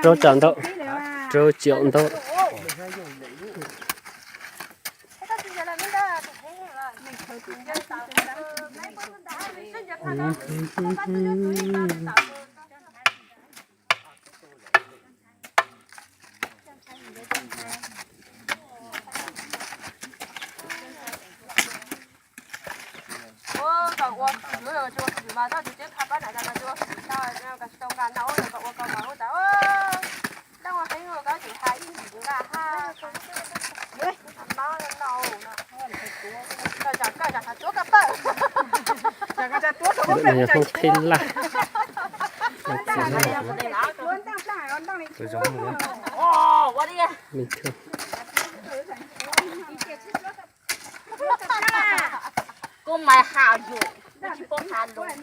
Rau caum ntau, rau caum ntau. Ntawm no yog hoob qhib laj. Kuv mas has yus, kuv tsis paub has lus.